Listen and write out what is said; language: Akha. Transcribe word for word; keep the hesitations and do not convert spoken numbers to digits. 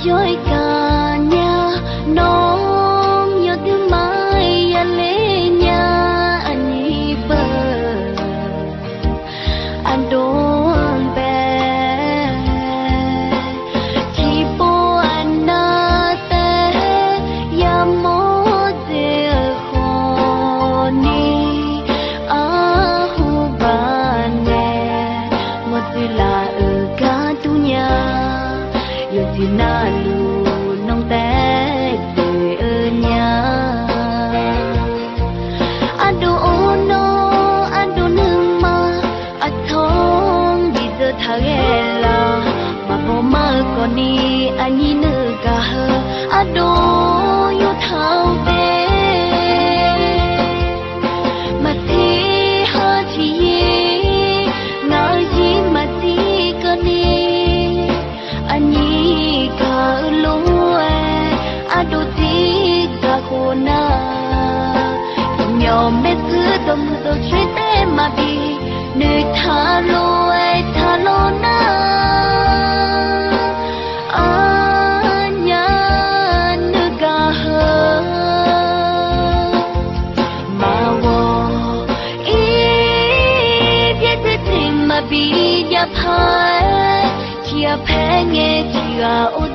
Yawr-eu gaqnya, nawr yawduimaf-aer yaler nya, aqnyir beu aqdov-anr bae, tiqpov aqnav taef-aer yamawr dzae-eu khawfni, arhu baqnae mawrtsuif laf-euq gar dur nya, yawqjeq navluf nan taef-aer dzoeq-eu nya. Ardov-or nawr, ardov nuima aqcawq-anr bidzeur taq ghae laf. Maqbaw mar-eu khawfni aqnyir nuigaq heu ardov yawtaq-eu bae. Maqtsiq ha tiqyir, ngaq-euq zir maqtsiq keuvni, aqnyir gaq-eu lof-aer ardov tsiq gaq khof nar, dawqmyawf maershuir dawqmuiq dawqcoer taef maqbi noeqtaq lof-aer taqlawr nar, aqnyir nuigaq heu maqghawq-ir, byaerdzae teq maqbi jav paq-aer, tiqghaq paer ngae tiqghaq or